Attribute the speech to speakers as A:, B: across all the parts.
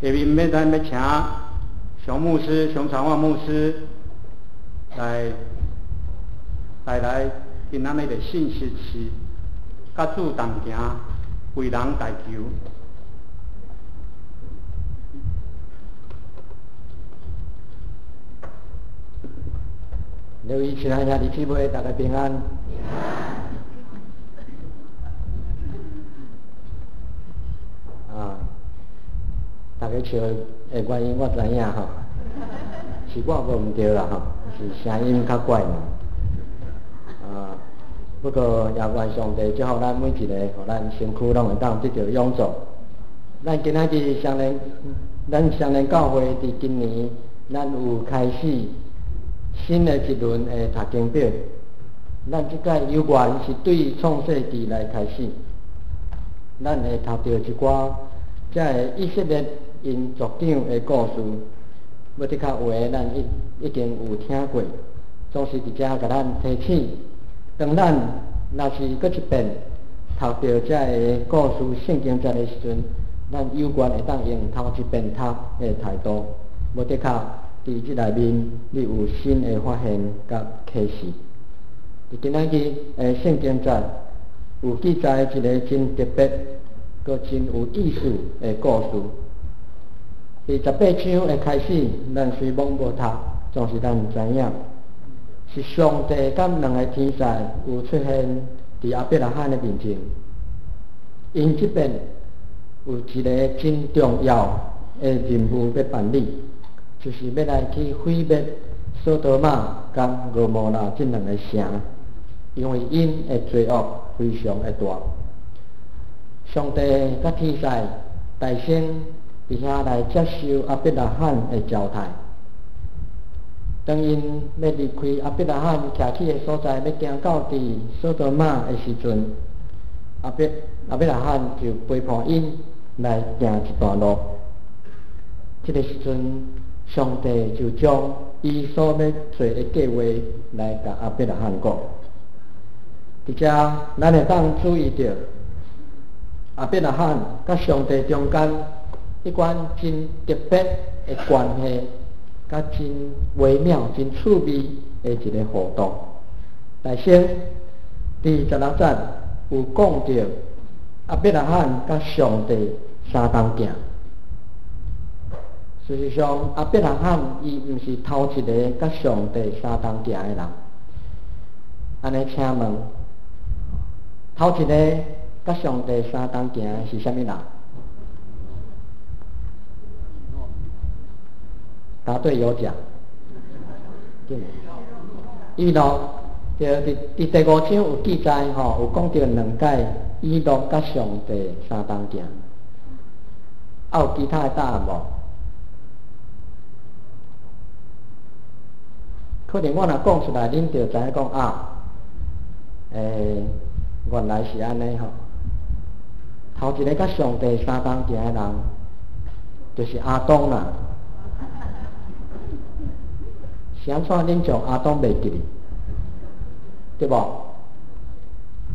A: 下面欲咱欲請熊牧師、熊傳旺牧師來帶來今仔日的信息是佮主同行，為人代求。
B: 各位親愛兄弟姊妹，大家平安。啊，大家笑的原因我知影吼，是我無毋對啦吼，是聲音較怪嘛。啊，不過也願上帝祝福咱每一個，予咱身軀攏會當得著勇壯。咱今仔日雙連，咱雙連教會佇今年，咱有開始新的一輪的讀經表。咱這擺有緣是對創世記來開始，咱會讀著一寡遮个以色列𪜶族長的故事。無的確有的咱已經有聽過，總是佇遮共咱提醒，當咱若是閣一遍讀著遮个故事聖經節的時陣，咱有緣會當用頭一遍讀的態度，無的確佇這內面你有新的發現佮啟示。佇今仔日的聖經節有記載一个真特別、閣真有意思的故事。佇18章的開始，咱雖罔無讀，總是咱知影，是上帝佮兩个天使有出現佇亞伯拉罕的面前。𪜶這邊有一个真重要的任務欲辦理，就是欲來去毀滅索多瑪佮蛾摩拉這兩个城，因為𪜶的罪惡非常的大。上帝佮天使大聲佇遐來接受亞伯拉罕的招待。當𪜶欲離開亞伯拉罕徛起的所在，欲行到佇索多瑪的時陣，亞伯拉罕就陪伴𪜶來行一段路。這个時陣，上帝就將伊所欲做的計劃來共亞伯拉罕講。佇遮，咱會當注意著亞伯拉罕佮上帝中間彼款真特別的關係，佮真微妙、真趣味的一个互動。首先，佇16節有講著亞伯拉罕佮上帝相同行。事實上，亞伯拉罕伊毋是頭一个佮上帝相同行的人。按呢，請問，頭一个佮上帝相同行的是啥物人？答對有獎。以諾，對，佇第5章有記載吼，有講著兩擺以諾佮上帝相同行。啊，有其他的答案無？可能我若講出來，恁就知影講啊，原來是按呢吼。頭一個佮上帝相同行的人，就是亞當啦。是按怎恁將亞當袂記哩？對無？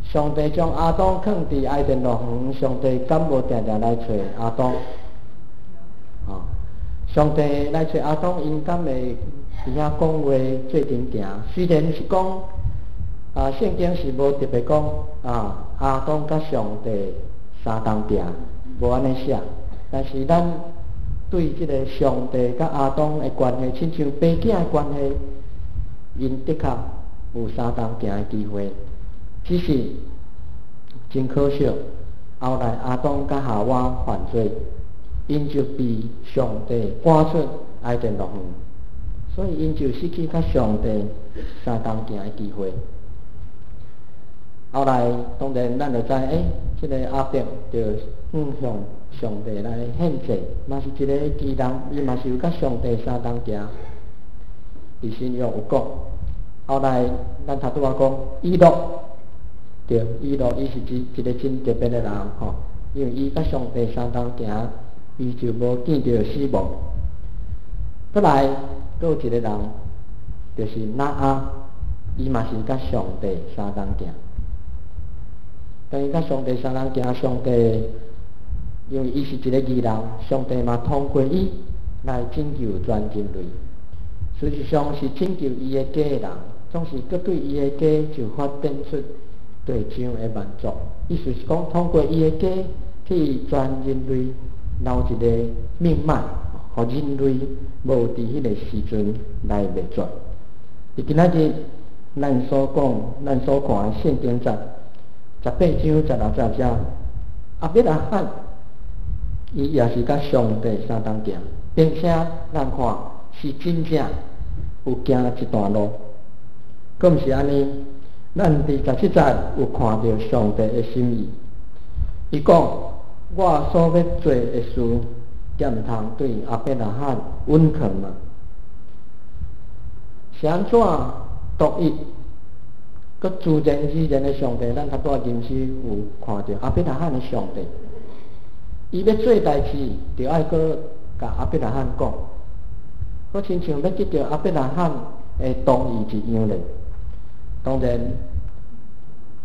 B: 上帝將亞當囥佇伊甸樂園，上帝敢無定定來揣亞當？哦，上帝來揣亞當，𪜶敢會佇遐講話做陣行？雖然是講啊，聖經是無特別講啊，亞當佮上帝相同行，無按呢寫。但是咱對這个上帝佮亞當的關係，親像爸囝的關係，𪜶的確有相同行的機會。只是真可惜，後來亞當佮夏娃犯罪，𪜶就被上帝趕出伊甸樂園，所以𪜶就失去佮上帝相同行的機會。後來當然咱就知，這个亞伯就向上帝來獻祭，嘛是一个義人，伊嘛是有佮上帝相同行。佇新約有講，後來咱頭拄仔講以諾，對，以諾伊是一个真特別的人吼，因為伊佮上帝相同行，伊就無見著死亡。閣來，閣有一个人，就是挪亞，伊嘛是佮上帝相同行。當伊佮上帝相同行，上帝因為伊是一個義人，上帝嘛通過伊來拯救全人類。事實上是拯救伊的家的人，總是閣對伊的家就發展出地上的萬族。意思是講，通過伊的家替全人類留一個命脈，予人類無佇彼個時陣來滅絕。佇今仔日，咱所講、咱所看的聖經節18章16節遮，亞伯拉罕伊也是佮上帝相同行，並且咱看是真正有行一段路。閣毋是按呢，咱佇17節有看著上帝的心意。伊講：我所欲做的事，敢毋通對亞伯拉罕隱藏嗎？是按怎獨一、閣自然而然的上帝？咱拄仔認識有看著亞伯拉罕的上帝，伊欲做代誌，著愛閣共亞伯拉罕講，好親像欲得著亞伯拉罕的同意一樣咧。當然，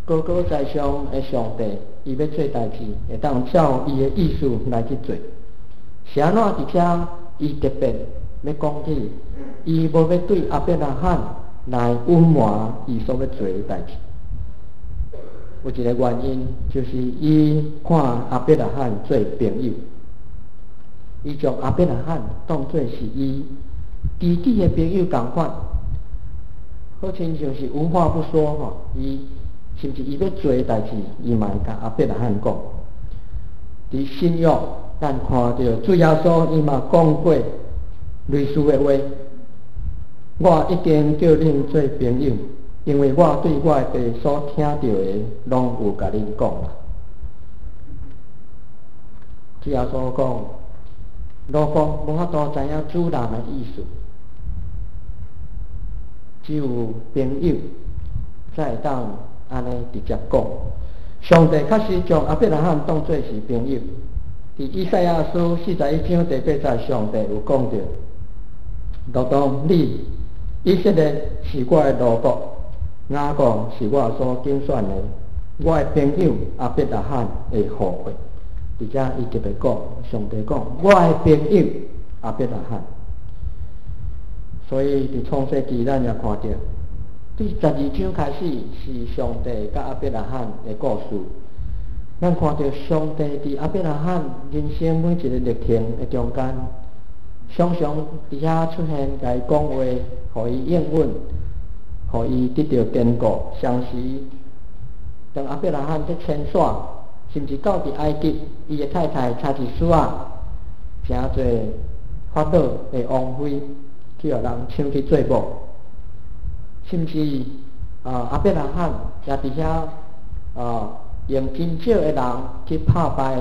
B: 高高在上的上帝，伊欲做代誌，會當照伊的意思來去做。是按怎佇遮，伊特別欲講起，伊無欲對亞伯拉罕來隱瞞伊所欲做的代誌。有一個原因，就是伊看亞伯拉罕做朋友，伊將亞伯拉罕當做是伊知己的朋友仝款，好親像是無話不說吼。伊甚至伊欲做的代誌，伊嘛會共亞伯拉罕講。佇新約，咱看著主耶穌伊嘛講過類似的話。我已經叫恁做朋友，因為我對我的爸所聽著的，攏有共恁講啦。主耶穌講，奴僕無法度知影主人的意思，只有朋友才會當按呢直接講。上帝確實將亞伯拉罕當做是朋友。佇以賽亞書41章第8節，上帝有講著：獨當你以色列是我的奴僕，雅各是我所揀選的，我的朋友亞伯拉罕的後裔。佇遮伊特別講，上帝講我的朋友亞伯拉罕。所以佇創世記咱也看著，對12章開始是上帝佮亞伯拉罕的故事。咱看著上帝佇亞伯拉罕人生每一個歷程的中間，常常佇遐出現，共伊講話，予伊應允，予伊得著堅固。同時，當亞伯拉罕佇遷徙，甚至到佇埃及，伊的太太差一絲仔，成做法老的王妃，去予人搶去做某。甚至啊，亞伯拉罕也佇遐啊，用真少的人去拍敗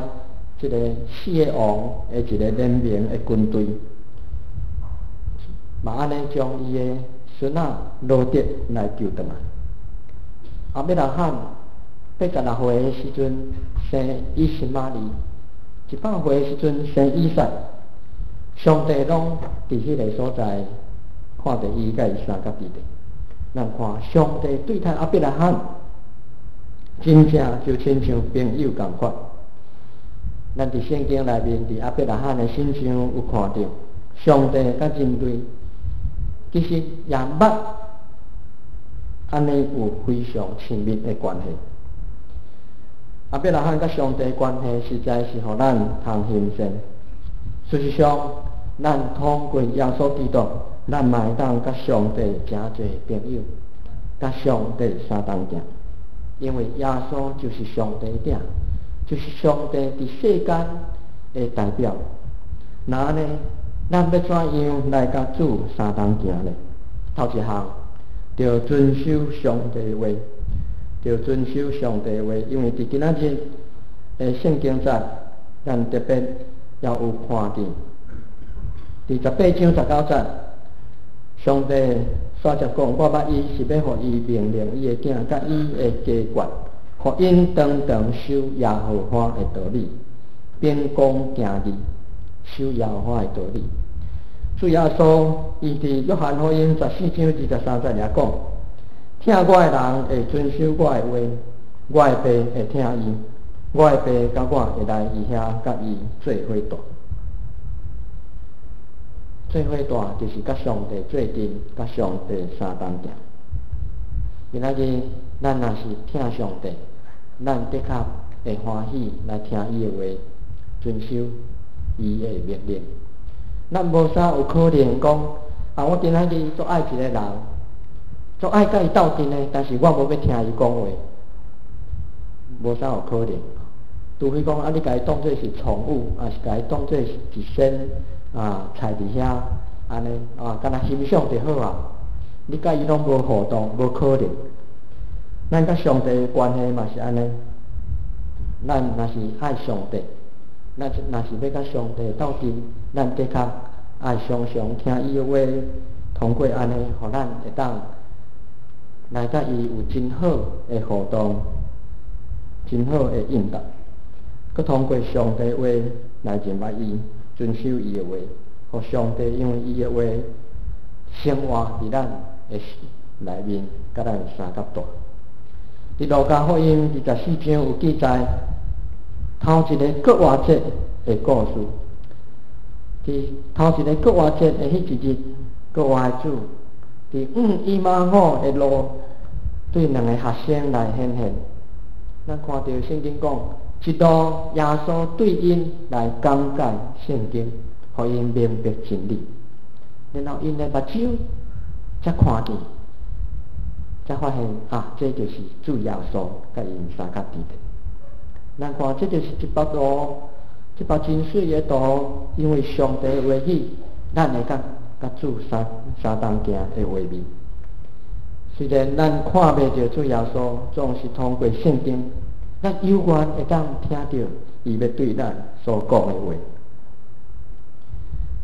B: 一個四個王的一個聯盟的軍隊，嘛按呢將伊的孫仔羅得來救轉來。亞伯拉罕86歲的時陣生以實瑪利，100歲的時陣生以撒。上帝攏佇彼個所在看著伊佮伊相佮弟弟。咱看上帝對待亞伯拉罕，真正就親像朋友仝款。咱佇聖經內面，佇亞伯拉罕的身上有看著上帝佮人類其實也捌按呢有非常親密的關係。亞伯拉罕佮上帝關係實在是予咱通欣羨。事實上，咱通過耶穌基督，咱嘛會當佮上帝成做朋友，佮上帝相同行。因為耶穌就是上帝囝，就是上帝佇世間的代表。那按呢，咱欲怎樣來佮主相同行呢？頭一項，著遵守上帝話，著遵守上帝話。因為佇今仔日的聖經節，咱特別也有看見，佇18章19節，上帝煞接講：我捌伊是欲予伊命令伊的囝佮伊的家眷，予𪜶常常守耶和華的道理，秉公行義，守耶和華的道理。主耶穌伊佇約翰福音14章23節也講：疼我的人會遵守我的話，我的爸會疼伊，我的爸佮我會來伊遐，佮伊做伙蹛。做伙蹛就是佮上帝做陣，佮上帝相同行。今仔日咱若是疼上帝，咱的確會歡喜來聽伊的話，遵守伊的命令。咱無啥有可能講啊！我今仔日足愛一個人，足愛佮伊鬥陣的，但是我無欲聽伊講話，無啥有可能。除非講啊，你共伊當做是寵物，抑是共伊當做是一身啊菜佇遐，按呢啊，敢若欣賞就好啊。你佮伊攏無互動，無可能。咱佮上帝的關係嘛是按呢，咱若是愛上帝，咱若是欲佮上帝鬥陣，咱的確愛常常聽伊的話，通過按呢，予咱會當來佮伊有真好的互動，真好的應答，閣通過上帝話來認捌伊，遵守伊的話，予上帝因為伊的話生活佇咱的內面，佮咱相佮蹛。佇路加福音24章有記載，頭一個復活節的故事。佇頭一個復活節的彼一日，復活的主佇往以馬忤的路，對兩個學生來顯現。咱看著聖經講，一路耶穌對𪜶來講解聖經，予𪜶明白真理。然後𪜶的目睭才看見，才發現啊，這就是主耶穌佮𪜶相佮佇咧。咱看，這就是一幅圖，這幅真媠的圖，因為上帝的話語，咱會當佮主相相同行的畫面。雖然咱看袂著主耶穌，總是通過聖經，咱有緣會當聽著伊欲對咱所講的話。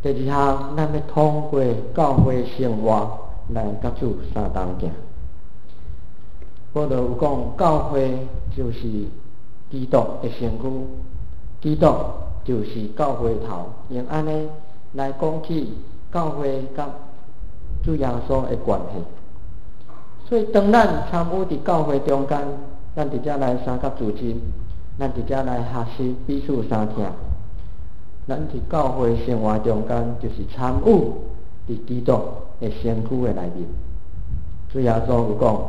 B: 第二項，咱欲通過教會生活來佮主相同行。保羅有講，教會就是基督的身軀，基督就是教會頭。用按呢來講起教會佮主耶穌的關係。所以，當咱參與佇教會中間，咱佇遮來相佮聚集，咱佇遮來學習彼此相疼。咱佇教會生活中間，就是參與佇基督的身軀的內面。主耶穌有講，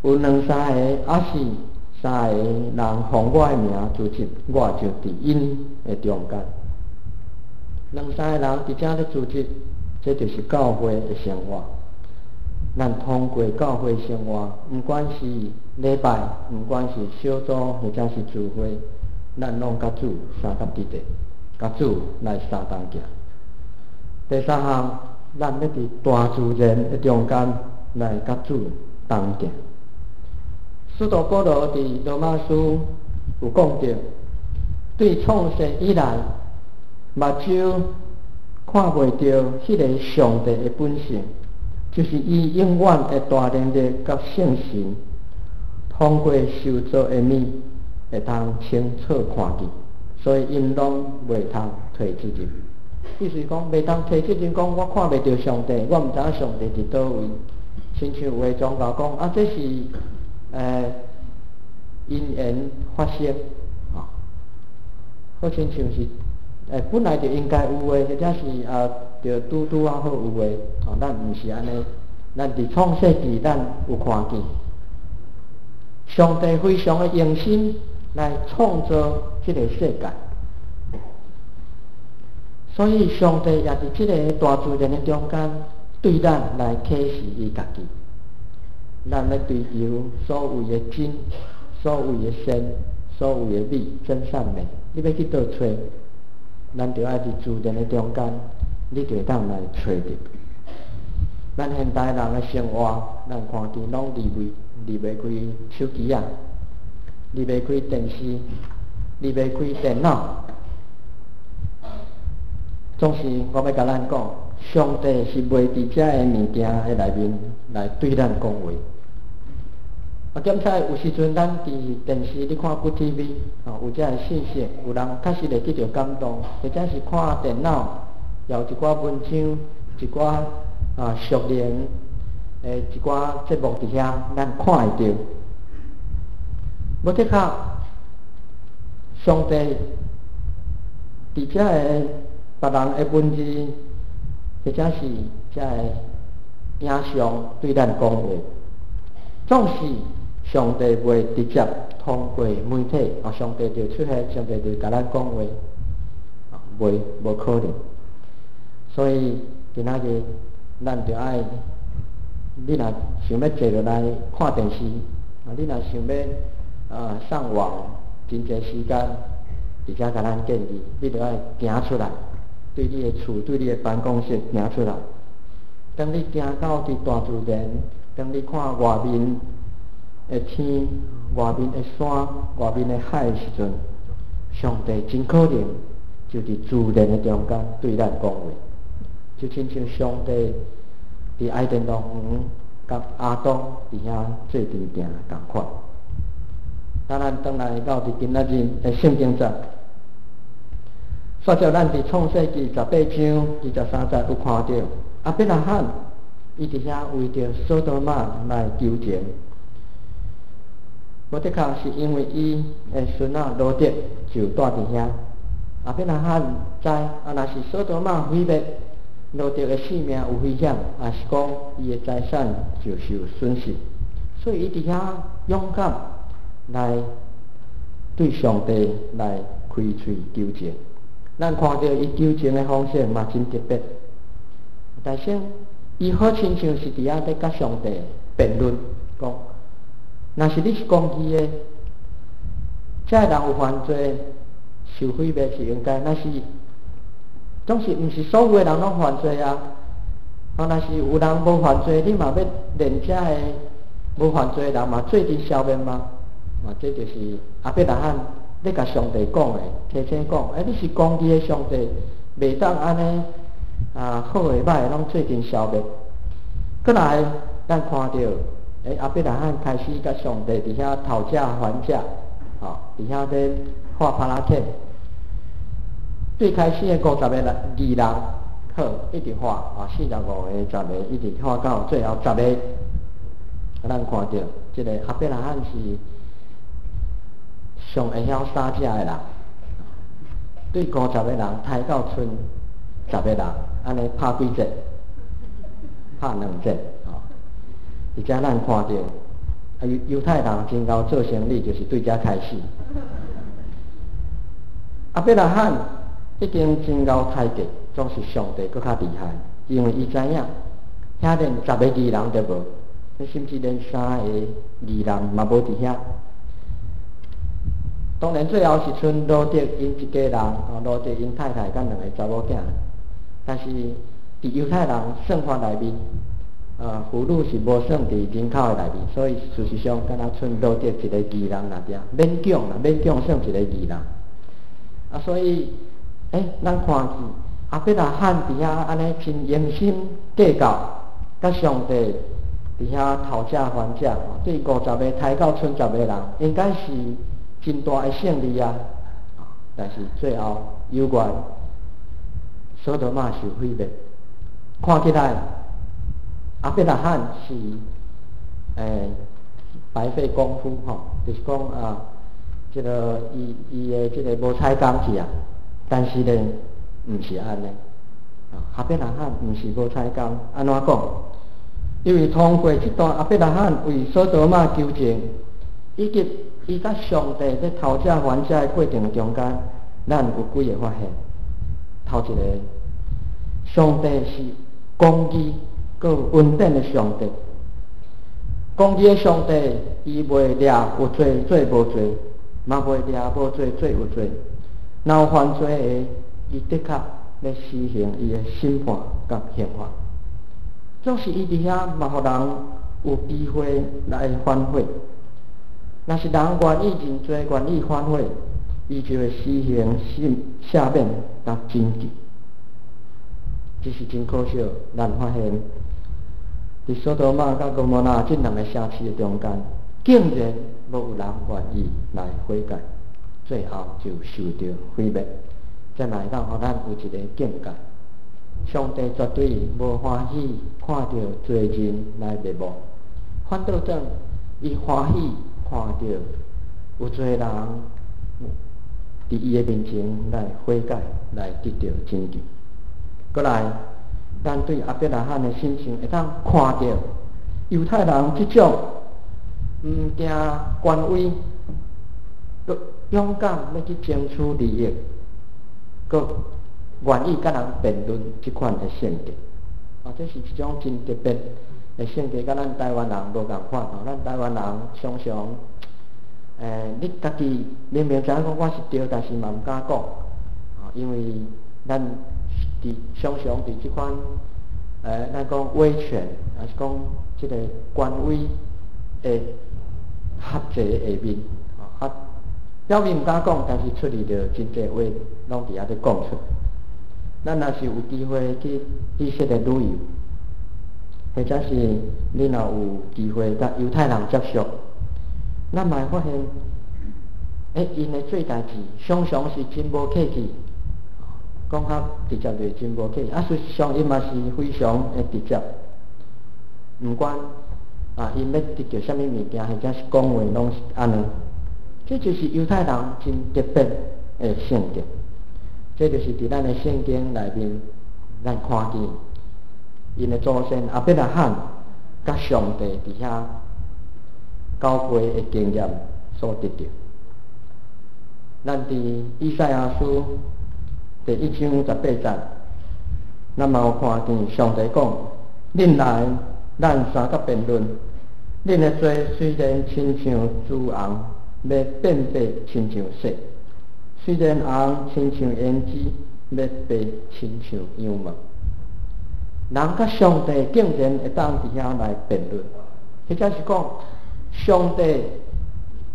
B: 有兩三個，抑是三個人奉我的名聚集，我就佇𪜶的中間。兩三個人佇遮咧聚集，這就是教會的生活。咱通過教會生活，毋管是禮拜，毋管是小組，或者是聚會，咱攏佮主相佮佇咧，佮主來相同行。第三項，咱欲佇大自然的中間來佮主同行。使徒保羅佇羅馬書有講著，對創世以來，目睭看袂著彼个上帝的本性，就是伊永遠的大能力佮聖神，通過受造的物會通清楚看見，所以𪜶攏袂通推責任。意思講，袂通推責任，講我看袂著上帝，我毋知影上帝佇佗位。親像有的宗教講啊，這是因緣發生，啊，好親像是本來就應該有的，或者是啊，著拄拄仔好有的，哦，咱毋是按呢，咱佇創世記，咱有看見上帝非常的用心來創造這个世界，所以上帝也佇這个大自然的中間，對咱來啟示伊家己。咱欲追求所謂的真，所謂的善，所謂的美，真善美，你欲去佗揣，咱著愛佇自然的中間，你就會當來揣著。咱現代人的生活，咱看見攏離袂開手機仔，離袂開電視，離袂開電腦。總是我欲共咱講，上帝是袂佇遮个物件的內面來對咱講話。啊，檢查有時陣咱佇電視咧看 Good TV，吼，有遮个信息，有人確實會得著感動，或者是看電腦，也有一寡文章，一寡啊屬靈的一寡節目佇遐，咱看會著。無的確，上帝佇遮个別人的文字，或者是遮個影像對咱講話，總是上帝袂直接通過媒體，啊，上帝就出現，上帝就共咱講話，啊，袂無可能。所以今仔日咱著愛，你若想欲坐落來看電視，啊，你若想欲上網，真濟時間，佇遮共咱建議，你著愛行出來，對你的厝，對你的辦公室行出來。當你行到佇大自然，當你看外面的天、外面的山、外面的海的時陣，上帝真可能就佇自然的中間對咱講話，就親像上帝佇伊甸樂園佮亞當佇遐做陣行仝款。當咱轉來到佇今仔日的聖經節，煞照咱佇創世記18章23節有看著亞伯拉罕，伊佇遐為著所多瑪來求情。無的確是因為伊的孫仔羅得就蹛佇遐。亞伯拉罕知，啊，若是所多瑪毀滅，羅得的性命有危險，抑是講伊的財產就受損失，所以伊佇遐勇敢來對上帝來開喙求情。咱看著伊求情的方式嘛真特別，但是伊好親像是佇遐咧佮上帝辯論，講若是你是公義的，這个人有犯罪，受毀滅是應該。若是總是毋是所有的人攏犯罪啊？啊，若是有人無犯罪，你嘛欲連這个無犯罪的人嘛做陣消滅嗎？啊，這就是亞伯拉罕咧共上帝講的，提醒講：欸，你是公義的上帝，袂當按呢啊，好的歹的攏做陣消滅。閣來，咱看著，欸，亞伯拉罕開始佮上帝佇遐討價還價，吼，佇遐咧畫帕拉克。最開始的五十个人，義人，好，一直畫啊，45個、十個，一直畫到最後十個。咱看著，這个亞伯拉罕是上會曉殺價的人，對50個人刣到賰十個人，按呢拍幾折？拍兩折，吼。而且咱看著，啊猶猶太人真𠢕做生意，就是對遮開始。亞伯拉罕已經真𠢕刣價，總是上帝閣較厲害，因為伊知影，遐連十个義人都無，甚至連三个義人嘛無佇遐。當然最後是賰羅得𪜶一家人，哦，羅得𪜶太太佮兩个查某囝。但是佇猶太人算法內面，婦女是無算佇人口的內面，所以事實上敢若賰羅得一個義人爾爾，勉強啦，勉強算一個義人。啊，所以，欸，咱看見亞伯拉罕佇遐按呢真用心計較，佮上帝佇遐討價還價，對50個刣到賰十個人，應該是真大的勝利啊！但是最後猶原所多瑪受毀滅，看起來亞伯拉罕是白費功夫吼，就是講啊，這个伊伊的這个無彩工去啊，但是呢，毋是按呢。啊，亞伯拉罕毋是無彩工，按怎講？因為通過這段亞伯拉罕為所多瑪求情，以及伊佮上帝咧討價還價的過程中間，咱有幾个發現？頭一个，上帝是公義閣有恩典的上帝。公義的上帝，伊袂掠有罪做無罪，嘛袂掠無罪做有罪。若有犯罪的，伊的確欲施行伊的審判佮刑罰。總是伊佇遐嘛，予人有機會來反悔。若是人願意認罪，願意反悔，伊就會施行赦赦免佮拯救。這是真可惜，咱發現佇所多瑪佮蛾摩拉這兩个城市的中間，竟然無有人願意來悔改，最後就受著毀滅。這嘛會當予咱有一个警戒：上帝絕對無歡喜看著罪人來滅亡，反倒轉伊歡喜看著有濟人佇伊的面前來悔改，來得著拯救。閣來，咱對亞伯拉罕的身上會當看著猶太人這種毋驚權威，閣勇敢欲去爭取利益，閣願意佮人辯論這款的性格。啊，這是一種真特別的性格，佮咱台灣人無仝款吼。咱台灣人常常，你家己明明知影講我是對，但是嘛毋敢講，啊，因為咱佇常常佇這款，咱講威權，抑是講這个權威的轄制下面，啊，表面毋敢講，但是出去就真濟話攏佇遐咧講出。咱若是有機會去以色列旅遊，或者是你若有機會佮猶太人接觸，咱嘛會發現，𪜶的做代誌常常是真無客氣，講較直接就是真無客氣。啊，事實上𪜶嘛是非常的直接，毋管啊，𪜶欲得著啥物物件，或者是講話攏是按呢。這就是猶太人真特別的性格。這就是佇咱的聖經內面，咱看見𪜶的祖先亞伯拉罕佮上帝佇遐交會的經驗所得著。咱佇以賽亞書第一章18節，咱嘛有看見上帝講：恁來，咱相佮辯論。恁的罪雖然親像朱紅，欲變白親像雪；雖然紅親像胭脂，欲白親像羊毛。人佮上帝竟然會當佇遐來辯論，或者是講上帝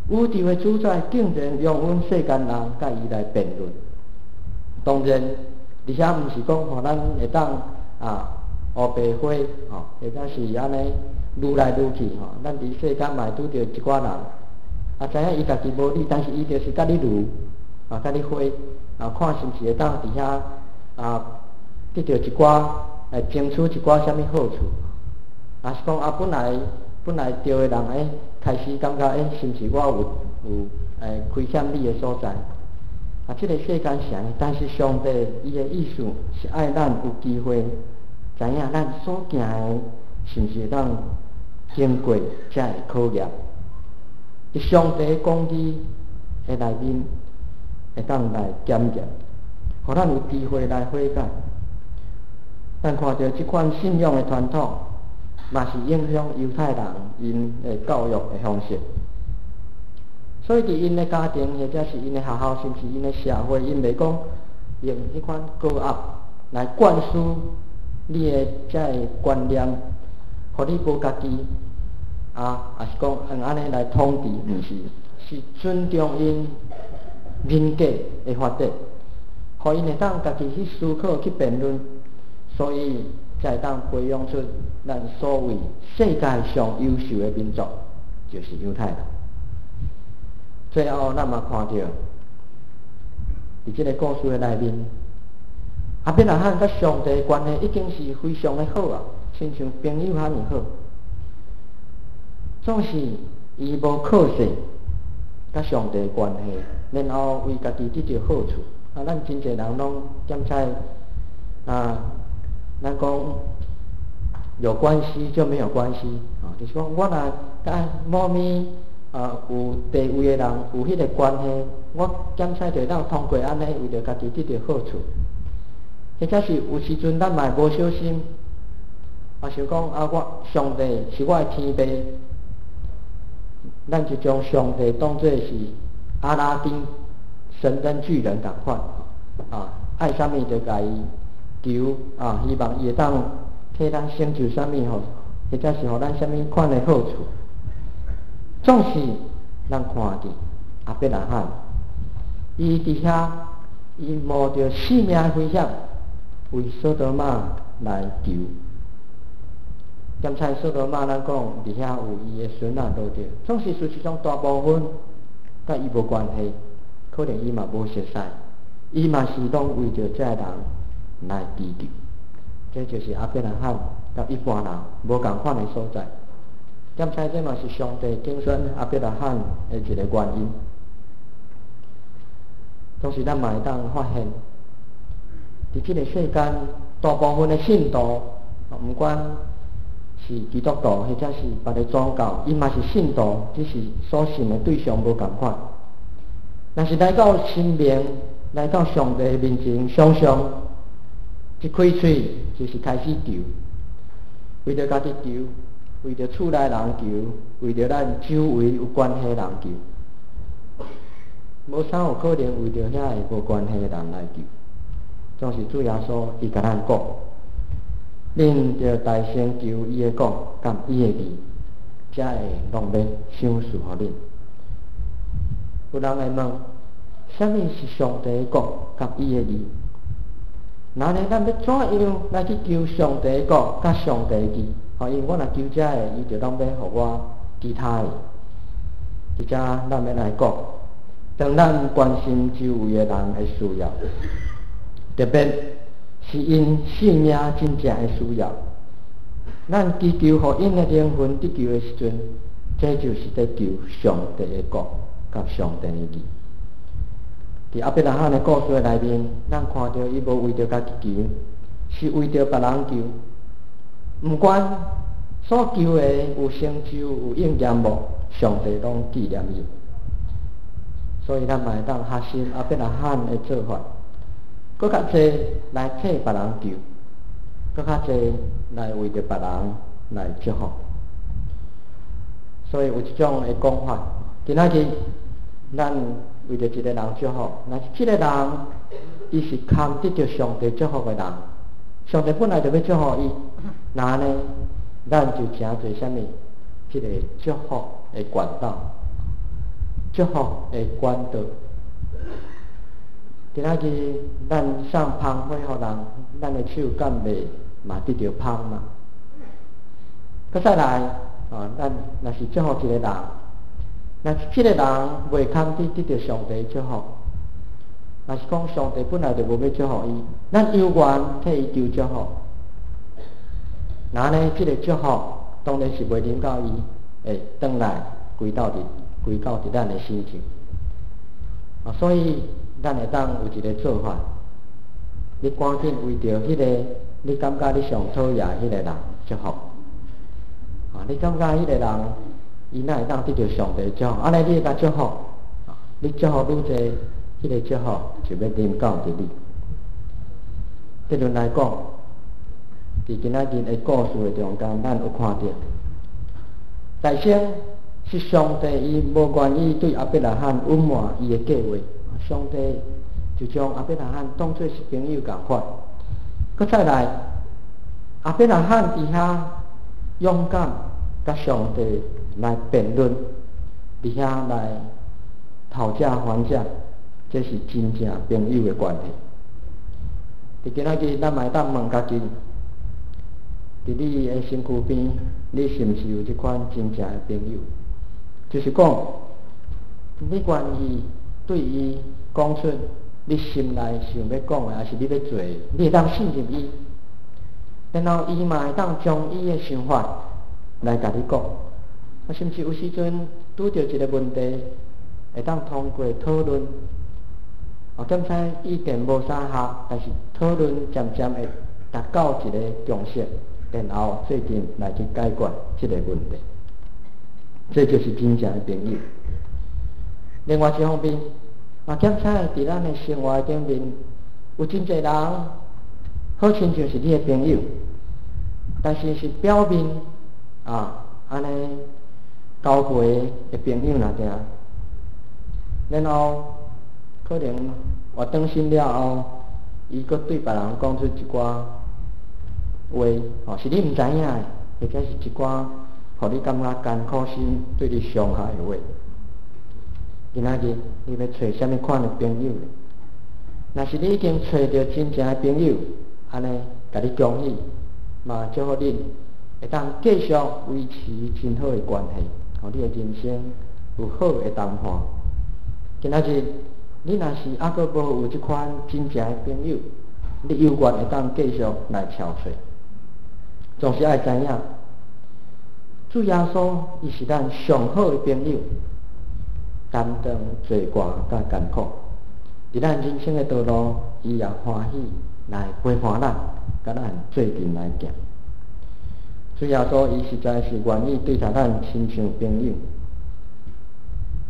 B: 宇宙的主宰竟然容阮世間人佮伊來辯論。當然，佇遐毋是講予咱會當啊烏白花吼，或者是按呢攄來攄去吼。咱佇世間嘛會拄著一寡人，啊，知影伊家己無理，但是伊就是佮你攄，啊，佮你花，啊，看是毋是會當佇遐啊得著一寡，來爭取一寡啥物好處，啊是講啊本來對的人開始感覺是毋是我有虧欠你的所在？啊，這个世間是按呢，但是上帝伊的意思是愛咱有機會知影咱所行的是毋是會當經過這个考驗。佇上帝公義的內面，會當來檢驗，予咱有機會來悔改。咱看著這款信仰的傳統，嘛是影響猶太人𪜶的教育的方式。所以，佇𪜶的家庭，或者是𪜶的學校，甚至𪜶的社會，𪜶袂講用彼款高壓來灌輸你的這个觀念，予你無家己，啊，抑是講用按呢來統治，毋是，是尊重𪜶人格的發展，予𪜶會當家己去思考、去辯論，所以才會當培養出咱所謂世界上優秀的民族，就是猶太人。最後，咱嘛看著，佇這个故事的內面，亞伯拉罕佮上帝的關係已經是非常的好啊，親像朋友遐爾好。總是伊無靠勢佮上帝的關係，然後為家己得著好處。啊，咱真濟人攏檢採啊，咱講有關係就沒有關係，啊，就是講我若佮某物有地位的人有彼个關係，我檢採就會當通過按呢，為著家己得著好處。或者是有時陣咱嘛會無小心，啊想講啊，我上帝是我的天父，咱就將上帝當做是阿拉丁神燈巨人仝款，啊，愛啥物就共伊求啊，希望伊會當替咱成就啥物吼，或者是予咱啥物款的好處。總是咱看見亞伯拉罕，伊佇遐，伊冒著性命的危險，為索多瑪來求。檢採索多瑪，咱講佇遐有伊的孫仔羅特，總是事實上大部分佮伊無關係，可能伊嘛無熟似，伊嘛是攏為著這个人來祈求。這就是亞伯拉罕佮一般人無仝款的所在。檢採這嘛是上帝揀選亞伯拉罕的一个原因。總是咱嘛會當發現，佇這個世間，大部分的信徒，毋管是基督徒或者是別个宗教，伊嘛是信徒，只是所信的對象無仝款。若是來到神明，來到上帝面前，常常一開喙就是開始求，為著家己求，為著厝內人求，為著咱周圍有關係人求，無啥有可能為著遐个無關係的人來求。總是主耶穌伊共咱講，恁著大先求伊的國佮伊的義，才會攏欲賞賜予恁。有人會問，啥物是上帝的國佮伊的義？那呢，咱欲怎樣來去求上帝的國佮上帝的義？吼，因為我若求這个，伊就攏欲予我其他的。佇遮咱欲來講，當咱關心周圍的人的需要，特別是𪜶性命真正的需要，咱祈求予𪜶的靈魂得救的時陣，這就是佇求上帝的國佮上帝的義。佇亞伯拉罕的故事內面，咱看著伊無為著家己求，是為著別人求。毋管所求的有成就有應驗無，上帝攏紀念伊。所以咱嘛會當學習亞伯拉罕的做法，閣較濟來替別人求，閣較濟來為著別人來祝福。所以有一種的講法，今仔日咱為著一個人祝福，若是這個人伊是堪得著上帝祝福的人，上帝本來就欲祝福伊，那呢，咱就成做啥物？這個祝福的管道，祝福的管道。今仔日咱送芳花予人，咱的手敢袂嘛得著芳嘛？閣再來，哦，咱若是祝福一個人，若是這個人袂堪得得著上帝祝福，若是講上帝本來就無欲祝福伊，咱猶原替伊求祝福，那呢，這個祝福當然是袂臨到伊，會轉來歸到佇咱的身上。啊，所以咱會當有一個做法，你趕緊為著彼個你感覺你上討厭彼個人祝福。啊，你感覺彼個人伊哪會當得著上帝祝福？按呢你會共祝福，啊，你祝福愈濟，彼個祝福就欲臨到佇你。結論來講，佇今仔日的故事的中間，咱有看著，大先是上帝伊無願意對亞伯拉罕隱瞞伊的計劃，上帝就將亞伯拉罕當做是朋友仝款。閣再來，亞伯拉罕佇遐勇敢佮上帝來辯論，佇遐來討價還價，這是真正朋友的關係。佇今仔日，咱嘛會當問家己，佇你的身軀邊，你是毋是有這款真正的朋友？就是講，你願意對伊講出你心內想欲講的，抑是你欲做的，你會當信任伊，然後伊嘛會當將伊的想法來共你講。啊，甚至有時陣拄著一個問題，會當通過討論，啊，檢查意見無相合，但是討論漸漸會達到一個共識，然後做陣來去解決這個問題。這就是真正的朋友。另外一方面，嘛檢查佇咱的生活頂面，有真濟人好親像是你的朋友，但是是表面啊，按呢交陪的朋友爾爾。然後可能活轉身了後，伊閣對別人講出一寡話，吼，是你毋知影的，或者是一寡予你感覺艱苦心、對你傷害的話。今仔日你欲揣啥物款的朋友？若是你已經揣著真正的朋友，按呢，共你恭喜，嘛祝福恁會當繼續維持真好的關係，予你的人生有好的同伴。今仔日你若是猶閣無有這款真正的朋友，你猶原會當繼續來撨揣。總是愛知影，主耶穌伊是咱上好的朋友，擔當罪過佮艱苦。佇佇咱人生的道路，伊也歡喜來陪伴咱，佮咱做陣來行。主耶穌伊實在是願意對待咱親像朋友，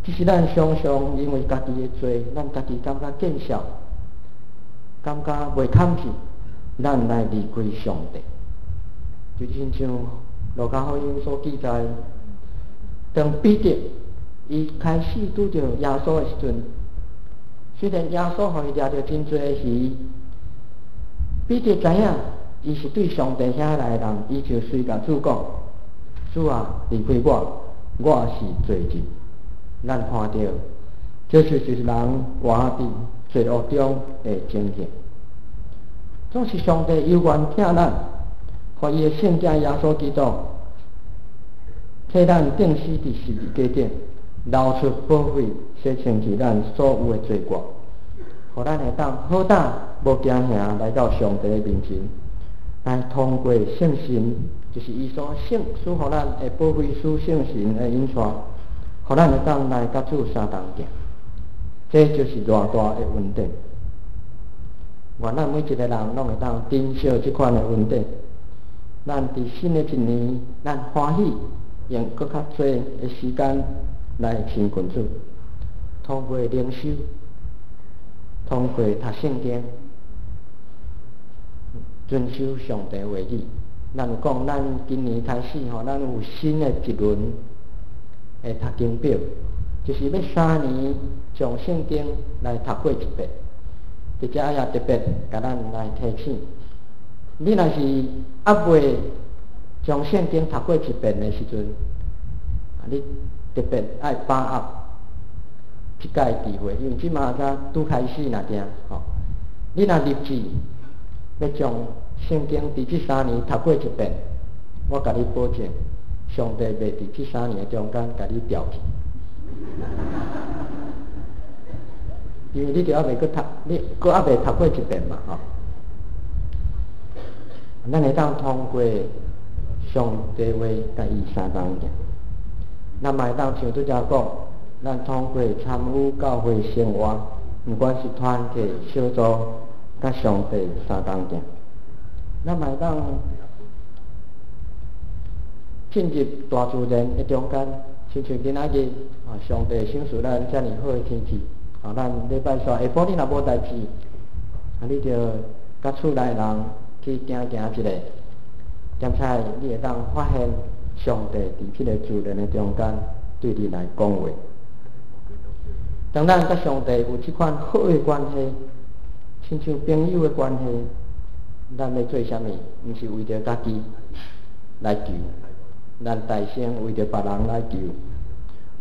B: 只是咱常常因為家己的罪，咱家己感覺見笑，感覺袂堪去，咱來離開上帝。就親像路加福音所記載，當彼得伊開始拄著耶穌的時陣，雖然耶穌予伊掠著真濟魚，彼得知影伊是對上帝遐來的人，伊就隨共主講：主啊，離開我，我是罪人。咱看著，這就是人活佇罪惡中的情形。總是上帝猶原疼咱，予伊的聖子耶穌基督替咱釘死佇十字架頂，流出寶血，洗清去咱所有的罪過，予咱會當好膽無驚嚇來到上帝的面前，來通過聖神，就是伊所聖賜予咱的保惠師聖神的引帶，予咱會當來佮主相同行。這就是偌大的恩典。願咱每一個人攏會當珍惜這款的恩典。咱佇新的一年，咱歡喜用閣較濟的時間來親近主，通過靈修，通過讀聖經，遵守上帝話語。咱有講，咱今年開始吼，咱有新的一輪的讀經表，就是欲3年將聖經來讀過一遍。佇遮也特別共咱來提醒，你若是猶未將聖經讀過一遍的時陣，你特別愛把握這擺機會，因為這馬才拄開始爾定吼。你若立志欲將聖經佇這三年讀過一遍，我共你保證，上帝袂佇這三年的中間共你調去。因為你著猶未閣讀，你閣猶未讀過一遍嘛吼。咱會當通過上帝話共伊相同行，咱嘛會當像拄才講，咱通過參與教會生活，毋管是團體、小組，佮上帝相同行，咱嘛會當進入大自然的中間，親像今仔日啊，上帝賞賜咱遮爾好的天氣。啊，咱禮拜四下晡日若無代誌，啊，你著佮厝內人去行行一下，檢查你會當發現上帝佇這个自然的中間對你來講話。當咱佮上帝有這款好的關係，親像朋友的關係，咱欲做啥物，毋是為著家己來求，咱大聲為著別人來求。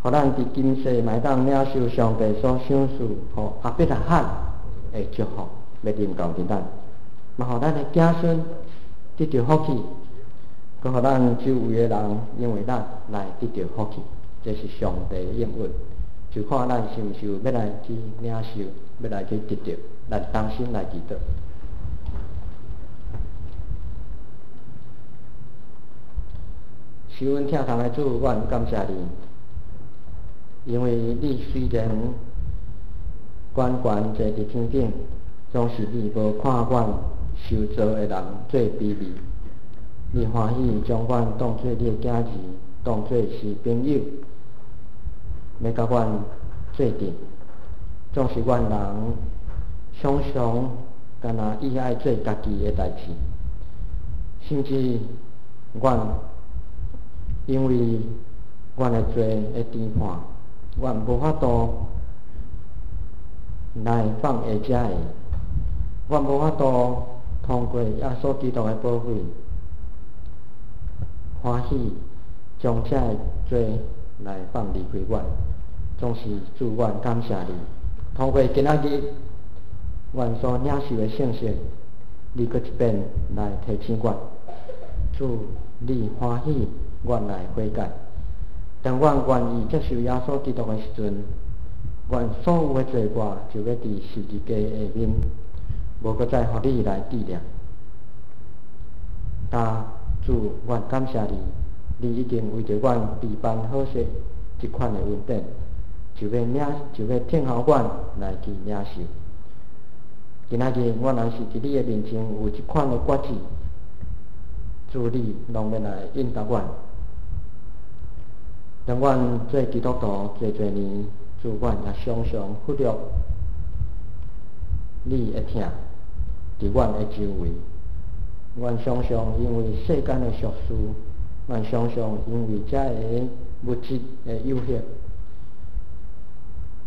B: 予咱佇今世嘛會當領受上帝所賞賜予亞伯拉罕的祝福，欲臨到佇咱，嘛予咱的子孫得著福氣，閣予咱周圍的人因為咱來得著福氣，這是上帝的應允。就看咱是毋是有欲來去領受，欲來去得著，咱同心來祈禱。受阮疼痛的主，我感謝你。因為你雖然懸懸坐佇天頂，總是你無看阮受造的人做卑微。你歡喜將阮當做你的囝兒，當做是朋友，欲佮阮做陣。總是阮人常常敢若伊愛做家己的代誌，甚至阮因為阮的罪的評判，阮無法度來放下這个，阮無法度通過耶穌基督的寶血，歡喜將這个罪來放離開阮。總是主，阮感謝你，通過今仔日阮所領受的聖聖，你閣一遍來提醒阮，主，你歡喜阮來悔改。當阮願意接受耶穌基督的時陣，阮所有的罪過就欲佇十字架下面，無閣再予你來紀念。但主，阮感謝你，你已經為著阮備辦好勢這款的恩典，就欲領，就欲聽候阮來去領受。今仔日，阮若是佇你的面前有這款的決志，主你攏欲來應答阮。當阮做基督徒濟濟年，主阮也常常忽略你的疼佇阮的周圍。阮常常因為世間的俗事，阮常常因為遮个物質的誘惑，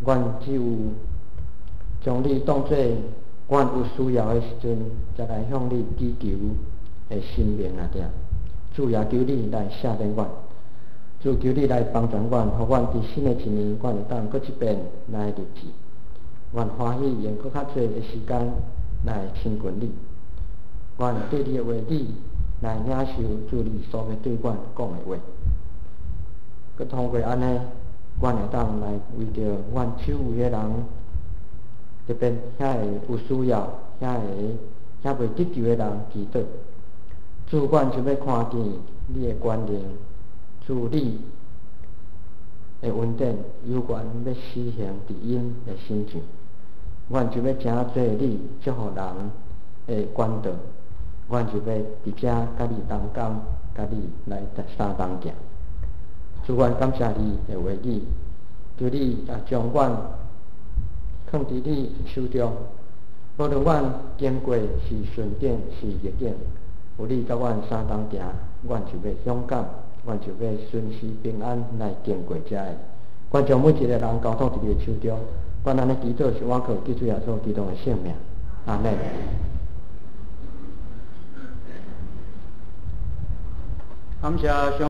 B: 阮只有將你當做阮有需要的時陣，才來向你祈求的神明仔爾。主也求你來赦免阮，主求你來幫助阮，予阮佇新的一年，阮會當閣一遍來立志。阮歡喜用閣較濟的時間來親近你，阮對你的話語來領受主你所欲對阮講的話。閣通過按呢，阮會當來為著阮周圍的人，特別遐个有需要、遐个遐未得救的人祈禱。主，阮就欲看見你的權能，主你的恩典猶原欲施行佇𪜶的身上。阮就欲成做你祝福人的管道，阮就欲佇遮佮你同工，佮你來相同行。主，阮感謝你的話語，求你也將阮囥佇你手中，無論阮經過是順境是逆境，有你佮阮相同行，阮就欲勇敢，阮就欲順時平安來經過遮个。阮將每一個人交託佇你的手中，阮按呢祈禱是倚靠救主耶穌基督的聖名，阿們。
A: 感謝上。